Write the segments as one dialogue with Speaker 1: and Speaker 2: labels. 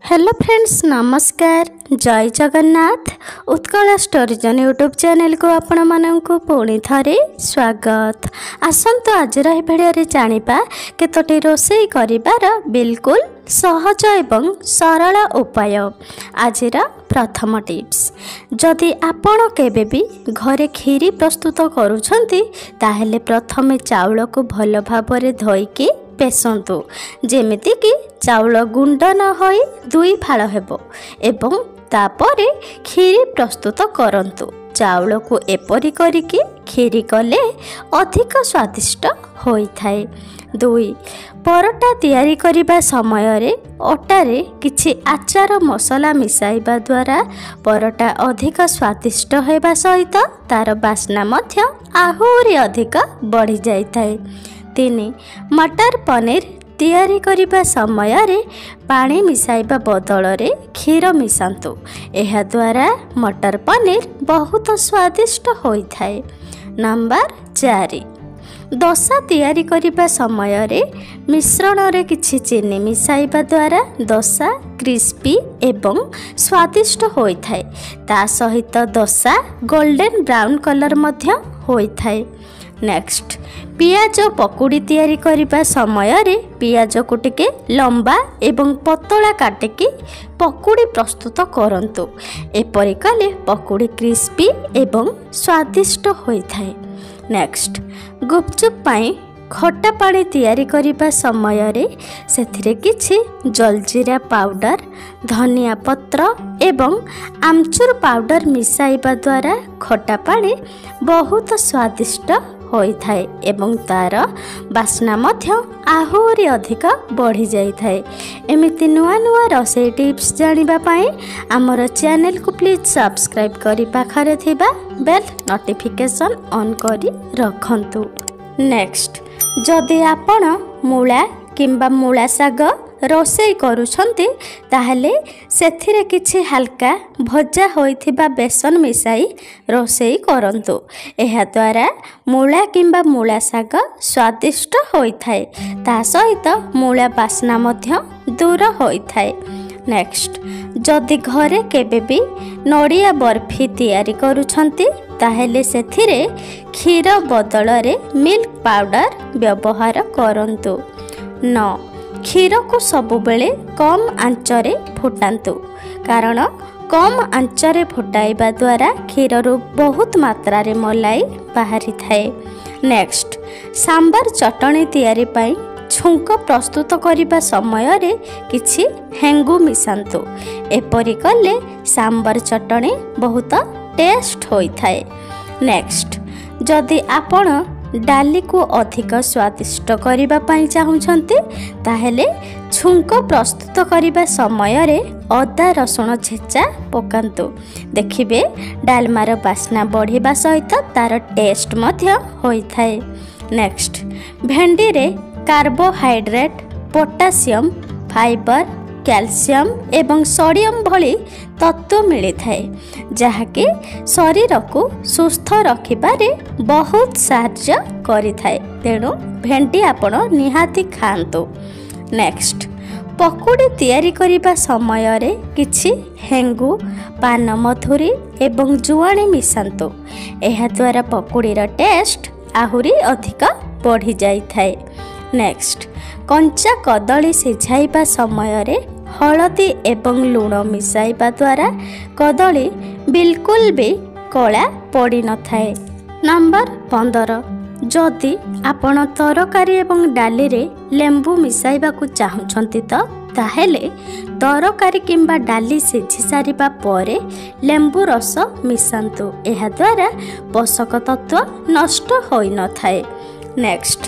Speaker 1: Hello friends, ନମସ୍କାର, ଜୟ Jagannath. Utkal ଷ୍ଟୋରିଜନ୍ YouTube ଚ୍ୟାନେଲକୁ ଆପଣମାନଙ୍କୁ ପୁଣି ଥରେ ସ୍ୱାଗତ। ଆସନ୍ତୁ ଆଜିର ଏହି ଭିଡ଼ିଓରେ ଜାଣିବା କେତୋଟି ରୋଷେଇ କରିବାର ବିଲକୁଲ ସହଜ ଏବଂ ସରଳ ଉପାୟ। ଆଜିର ପ୍ରଥମ ଟିପ୍ସ, ଯଦି ଆପଣ କେବେ ବି ଘରେ କ୍ଷୀରି ପ୍ରସ୍ତୁତ କରୁଛନ୍ତି, ତାହେଲେ ପ୍ରଥମେ ଚାଉଳକୁ ଭଲ ଭାବରେ ଧୋଇକି ପେଷନ୍ତୁ, ଯେମିତିକି ଚାଉଳ ଗୁଣ୍ଡ ନ ହୋଇ ଦୁଇ ଫାଳ ହେବ, ଏବଂ ତାପରେ କ୍ଷୀରି ପ୍ରସ୍ତୁତ କରନ୍ତୁ। ଚାଉଳକୁ ଏପରି କରିକି କ୍ଷୀରି କଲେ ଅଧିକ ସ୍ୱାଦିଷ୍ଟ ହୋଇଥାଏ। 2, ପରଟା ତିଆରି କରିବା ସମୟରେ ଅଟାରେ କିଛି ଆଚାର ମସଲା ମିଶାଇବା ଦ୍ୱାରା ପରଟା ଅଧିକ ସ୍ୱାଦିଷ୍ଟ ହେବା ସହିତ ତା'ର ବାସ୍ନା ମଧ୍ୟ ଆହୁରି ଅଧିକ ବଢ଼ିଯାଇଥାଏ। 3, ମଟର ପନିର ତିଆରି କରିବା ସମୟରେ ପାଣି ମିଶାଇବା ବଦଳରେ କ୍ଷୀର ମିଶାନ୍ତୁ। ଏହାଦ୍ୱାରା ମଟର ପନିର ବହୁତ ସ୍ୱାଦିଷ୍ଟ ହୋଇଥାଏ। ନମ୍ବର 4, ଦୋସା ତିଆରି କରିବା ସମୟରେ ମିଶ୍ରଣରେ କିଛି ଚିନି ମିଶାଇବା ଦ୍ୱାରା ଦୋସା କ୍ରିସ୍ପି ଏବଂ ସ୍ୱାଦିଷ୍ଟ ହୋଇଥାଏ। ତା ସହିତ ଦୋସା ଗୋଲ୍ଡେନ୍ ବ୍ରାଉନ୍ କଲର୍ ମଧ୍ୟ ହୋଇଥାଏ। ନେକ୍ସଟ, ପିଆଜ ପକୁଡ଼ି ତିଆରି କରିବା ସମୟରେ ପିଆଜକୁ ଟିକେ ଲମ୍ବା ଏବଂ ପତଳା କାଟିକି ପକୁଡ଼ି ପ୍ରସ୍ତୁତ କରନ୍ତୁ। ଏପରି କଲେ ପକୁଡ଼ି କ୍ରିସ୍ପି ଏବଂ ସ୍ୱାଦିଷ୍ଟ ହୋଇଥାଏ। ନେକ୍ସଟ, ଗୁପଚୁପ୍ ପାଇଁ ଖଟା ପାଣି ତିଆରି କରିବା ସମୟରେ ସେଥିରେ କିଛି ଜଲଜିରା ପାଉଡ଼ର, ଧନିଆ ପତ୍ର ଏବଂ ଆମଚୁର ପାଉଡ଼ର ମିଶାଇବା ଦ୍ୱାରା ଖଟା ପାଣି ବହୁତ ସ୍ୱାଦିଷ୍ଟ ହୋଇଥାଏ ଏବଂ ତା'ର ବାସ୍ନା ମଧ୍ୟ ଆହୁରି ଅଧିକ ବଢ଼ିଯାଇଥାଏ। ଏମିତି ନୂଆ ନୂଆ ରୋଷେଇ ଟିପ୍ସ ଜାଣିବା ପାଇଁ ଆମର ଚ୍ୟାନେଲକୁ ପ୍ଲିଜ୍ ସବସ୍କ୍ରାଇବ୍ କରି ପାଖରେ ଥିବା ବେଲ୍ ନୋଟିଫିକେସନ୍ ଅନ୍ କରି ରଖନ୍ତୁ। ନେକ୍ସଟ, ଯଦି ଆପଣ ମୂଳା କିମ୍ବା ମୂଳା ଶାଗ ରୋଷେଇ କରୁଛନ୍ତି, ତାହେଲେ ସେଥିରେ କିଛି ହାଲକା ଭଜା ହୋଇଥିବା ବେସନ ମିଶାଇ ରୋଷେଇ କରନ୍ତୁ। ଏହାଦ୍ୱାରା ମୂଳା କିମ୍ବା ମୂଳା ଶାଗ ସ୍ୱାଦିଷ୍ଟ ହୋଇଥାଏ, ତା ସହିତ ମୂଳା ବାସ୍ନା ମଧ୍ୟ ଦୂର ହୋଇଥାଏ। ନେକ୍ସଟ, ଯଦି ଘରେ କେବେ ବି ନଡ଼ିଆ ବର୍ଫି ତିଆରି କରୁଛନ୍ତି, ତାହେଲେ ସେଥିରେ କ୍ଷୀର ବଦଳରେ ମିଲ୍କ ପାଉଡ଼ର ବ୍ୟବହାର କରନ୍ତୁ। 9, କ୍ଷୀରକୁ ସବୁବେଳେ କମ୍ ଆଞ୍ଚରେ ଫୁଟାନ୍ତୁ, କାରଣ କମ୍ ଆଞ୍ଚରେ ଫୁଟାଇବା ଦ୍ୱାରା କ୍ଷୀରରୁ ବହୁତ ମାତ୍ରାରେ ମଲାଇ ବାହାରିଥାଏ। ନେକ୍ସଟ, ସାମ୍ବର ଚଟଣି ତିଆରି ପାଇଁ ଛୁଙ୍କ ପ୍ରସ୍ତୁତ କରିବା ସମୟରେ କିଛି ହେଙ୍ଗୁ ମିଶାନ୍ତୁ। ଏପରି କଲେ ସାମ୍ବର ଚଟଣି ବହୁତ ଟେଷ୍ଟ ହୋଇଥାଏ। ନେକ୍ସଟ, ଯଦି ଆପଣ ଡାଲିକୁ ଅଧିକ ସ୍ୱାଦିଷ୍ଟ କରିବା ପାଇଁ ଚାହୁଁଛନ୍ତି, ତାହେଲେ ଛୁଙ୍କ ପ୍ରସ୍ତୁତ କରିବା ସମୟରେ ଅଦା ରସୁଣ ଛେଚା ପକାନ୍ତୁ। ଦେଖିବେ ଡାଲମାର ବାସ୍ନା ବଢ଼ିବା ସହିତ ତା'ର ଟେଷ୍ଟ ମଧ୍ୟ ହୋଇଥାଏ। ନେକ୍ସଟ, ଭେଣ୍ଡିରେ କାର୍ବୋହାଇଡ୍ରେଟ୍, ପୋଟାସିୟମ୍, ଫାଇବର, କ୍ୟାଲସିୟମ୍ ଏବଂ ସୋଡ଼ିୟମ୍ ଭଳି ତତ୍ତ୍ୱ ମିଳିଥାଏ, ଯାହାକି ଶରୀରକୁ ସୁସ୍ଥ ରଖିବାରେ ବହୁତ ସାହାଯ୍ୟ କରିଥାଏ। ତେଣୁ ଭେଣ୍ଡି ଆପଣ ନିହାତି ଖାଆନ୍ତୁ। ନେକ୍ସଟ, ପକୁଡ଼ି ତିଆରି କରିବା ସମୟରେ କିଛି ହେଙ୍ଗୁ, ପାନମଧୁରୀ ଏବଂ ଜୁଆଣି ମିଶାନ୍ତୁ। ଏହାଦ୍ୱାରା ପକୁଡ଼ିର ଟେଷ୍ଟ ଆହୁରି ଅଧିକ ବଢ଼ିଯାଇଥାଏ। ନେକ୍ସଟ, କଞ୍ଚା କଦଳୀ ସିଝାଇବା ସମୟରେ ହଳଦୀ ଏବଂ ଲୁଣ ମିଶାଇବା ଦ୍ୱାରା କଦଳୀ ବିଲକୁଲ ବି କଳା ପଡ଼ିନଥାଏ। ନମ୍ବର 15, ଯଦି ଆପଣ ତରକାରୀ ଏବଂ ଡାଲିରେ ଲେମ୍ବୁ ମିଶାଇବାକୁ ଚାହୁଁଛନ୍ତି ତ, ତାହେଲେ ତରକାରୀ କିମ୍ବା ଡାଲି ସିଝି ସାରିବା ପରେ ଲେମ୍ବୁ ରସ ମିଶାନ୍ତୁ। ଏହାଦ୍ୱାରା ପୋଷକ ତତ୍ତ୍ୱ ନଷ୍ଟ ହୋଇନଥାଏ। ନେକ୍ସଟ,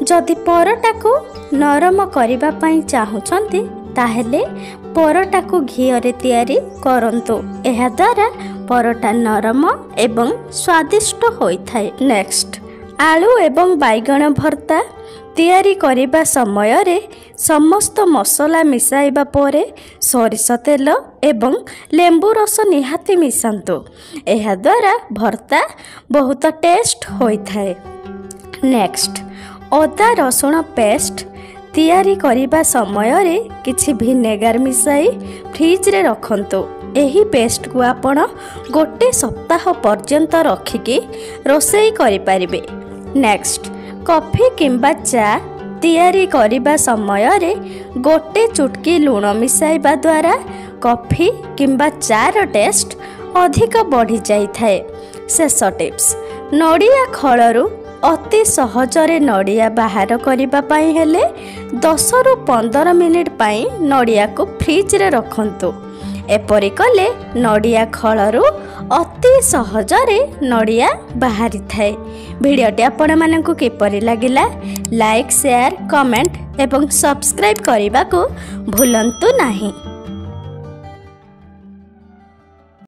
Speaker 1: ଯଦି ପରଟାକୁ ନରମ କରିବା ପାଇଁ ଚାହୁଁଛନ୍ତି, ତାହେଲେ ପରଟାକୁ ଘିଅରେ ତିଆରି କରନ୍ତୁ। ଏହାଦ୍ୱାରା ପରଟା ନରମ ଏବଂ ସ୍ୱାଦିଷ୍ଟ ହୋଇଥାଏ। ନେକ୍ସଟ, ଆଳୁ ଏବଂ ବାଇଗଣ ଭର୍ତ୍ତା ତିଆରି କରିବା ସମୟରେ ସମସ୍ତ ମସଲା ମିଶାଇବା ପରେ ସୋରିଷ ତେଲ ଏବଂ ଲେମ୍ବୁ ରସ ନିହାତି ମିଶାନ୍ତୁ। ଏହାଦ୍ୱାରା ଭର୍ତ୍ତା ବହୁତ ଟେଷ୍ଟ ହୋଇଥାଏ। ନେକ୍ସଟ, ଅଦା ରସୁଣ ପେଷ୍ଟ ତିଆରି କରିବା ସମୟରେ କିଛି ଭିନେଗାର ମିଶାଇ ଫ୍ରିଜରେ ରଖନ୍ତୁ। ଏହି ପେଷ୍ଟକୁ ଆପଣ ଗୋଟେ ସପ୍ତାହ ପର୍ଯ୍ୟନ୍ତ ରଖିକି ରୋଷେଇ କରିପାରିବେ। ନେକ୍ସଟ, କଫି କିମ୍ବା ଚା ତିଆରି କରିବା ସମୟରେ ଗୋଟେ ଚୁଟକି ଲୁଣ ମିଶାଇବା ଦ୍ୱାରା କଫି କିମ୍ବା ଚାର ଟେଷ୍ଟ ଅଧିକ ବଢ଼ିଯାଇଥାଏ। ଶେଷ ଟିପ୍ସ, ନଡ଼ିଆ ଖୋଳରୁ ଅତି ସହଜରେ ନଡ଼ିଆ ବାହାର କରିବା ପାଇଁ ହେଲେ 10ରୁ 15 ମିନିଟ୍ ପାଇଁ ନଡ଼ିଆକୁ ଫ୍ରିଜରେ ରଖନ୍ତୁ। ଏପରି କଲେ ନଡ଼ିଆ ଖୋଳରୁ ଅତି ସହଜରେ ନଡ଼ିଆ ବାହାରିଥାଏ। ଭିଡ଼ିଓଟି ଆପଣମାନଙ୍କୁ କିପରି ଲାଗିଲା ଲାଇକ୍, ସେୟାର, କମେଣ୍ଟ ଏବଂ ସବସ୍କ୍ରାଇବ୍ କରିବାକୁ ଭୁଲନ୍ତୁ ନାହିଁ।